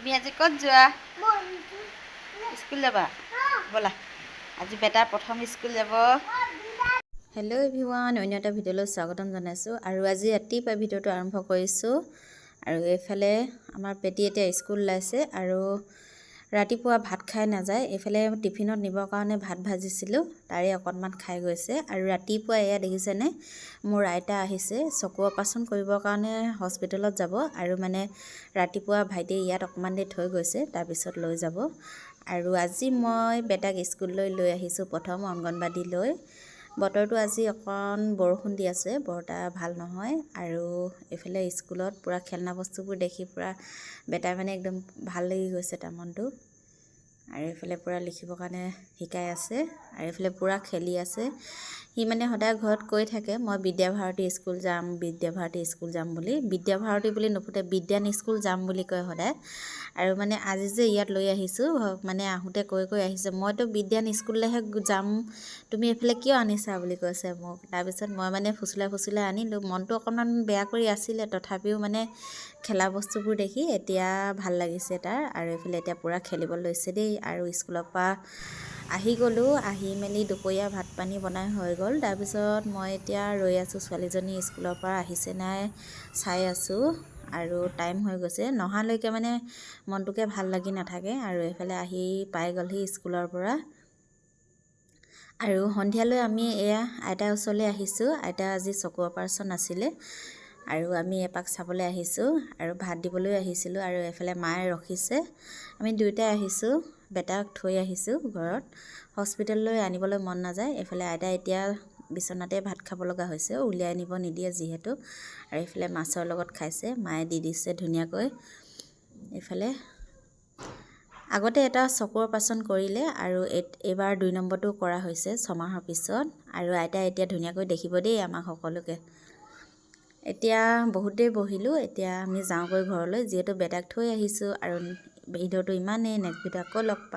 তুমি আজি ক'ত যোৱা? স্কুল যাবা? ব'লা, আজি বেটাৰ প্ৰথম স্কুল যাব। হেল্ল' এভৰিৱান, অন্য এটা ভিডিঅ'লৈ স্বাগতম জনাইছোঁ। আৰু আজি ৰাতিপুৱা ভিডিঅ'টো আৰম্ভ কৰিছোঁ। আৰু এইফালে আমাৰ পেটি এতিয়া স্কুল ওলাইছে আৰু ৰাতিপুৱা ভাত খাই নাযায়। এইফালে টিফিনত নিবৰ কাৰণে ভাত ভাজিছিলোঁ, তাৰে অকণমান খাই গৈছে। আৰু ৰাতিপুৱা এয়া দেখিছেনে, মোৰ আইতা আহিছে। চকু অপাৰেশ্যন কৰিবৰ কাৰণে হস্পিটেলত যাব। আৰু মানে ৰাতিপুৱা ভাইটিয়ে ইয়াত অকণমান দেৰি থৈ গৈছে, তাৰপিছত লৈ যাব। আৰু আজি মই বেটাক স্কুললৈ লৈ আহিছোঁ প্ৰথম অংগনবাদীলৈ। বতৰটো আজি অকণ বৰষুণ দি আছে, বৰ এটা ভাল নহয়। আৰু এইফালে স্কুলত পূৰা খেলনা বস্তুবোৰ দেখি পূৰা বেটাই মানে একদম ভাল লাগি গৈছে তাৰ মনটো। আৰু এইফালে পূৰা লিখিবৰ কাৰণে শিকাই আছে আৰু এইফালে পূৰা খেলি আছে। সি মানে সদায় ঘৰত কৈ থাকে, মই বিদ্যাভাৰতী স্কুল যাম, বিদ্যাভাৰতী স্কুল যাম বুলি। বিদ্যাভাৰতী বুলি নুফুটে, বিদ্যান স্কুল যাম বুলি কয় সদায়। আৰু মানে আজি যে ইয়াত লৈ আহিছোঁ, মানে আহোঁতে কৈ কৈ আহিছে, মইতো বিদ্যান স্কুললৈহে যাম, তুমি এইফালে কিয় আনিছা বুলি কৈছে মোক। তাৰপিছত মই মানে ফুচুলাই ফুচুলাই আনিলোঁ। মনটো অকণমান বেয়া কৰি আছিলে, তথাপিও মানে খেলা বস্তুবোৰ দেখি এতিয়া ভাল লাগিছে তাৰ। আৰু এইফালে এতিয়া পূৰা খেলিব লৈছে দেই। আৰু স্কুলৰ পৰা আহি গ'লোঁ। আহি মেলি দুপৰীয়া ভাত পানী বনাই হৈ গ'ল। তাৰপিছত মই এতিয়া ৰৈ আছোঁ, ছোৱালীজনী স্কুলৰ পৰা আহিছে নাই চাই আছোঁ। আৰু টাইম হৈ গৈছে, নহালৈকে মানে মনটোকে ভাল লাগি নাথাকে। আৰু এইফালে আহি পাই গ'লহি স্কুলৰ পৰা। আৰু সন্ধিয়ালৈ আমি এয়া আইতাৰ ওচৰলৈ আহিছোঁ। আইতা আজি চকু অপাৰেশ্যন আছিলে আৰু আমি এপাক চাবলৈ আহিছোঁ আৰু ভাত দিবলৈ আহিছিলোঁ। আৰু এইফালে মায়ে ৰখিছে, আমি দুয়োটাই আহিছোঁ। বেটাক থৈ আহিছোঁ ঘৰত, হস্পিটেললৈ আনিবলৈ মন নাযায়। এইফালে আইতাই এতিয়া বিচনাতে ভাত খাব লগা হৈছে, উলিয়াই নিব নিদিয়ে যিহেতু। আৰু এইফালে মাছৰ লগত খাইছে, মায়ে দি দিছে ধুনীয়াকৈ। এইফালে আগতে এটা চকুৰ অপাৰেশ্যন কৰিলে আৰু এইবাৰ 2 নম্বৰটো কৰা হৈছে 6 মাহৰ পিছত। আৰু আইতাই এতিয়া ধুনীয়াকৈ দেখিব দেই আমাক সকলোকে। এতিয়া বহুত দেৰি বহিলোঁ, এতিয়া আমি যাওঁগৈ ঘৰলৈ, যিহেতু বেটাক থৈ আহিছোঁ। আৰু ভিডিঅ'টো ইমানেই, নেক্সট ভিডিঅ' আকৌ লগ পাম।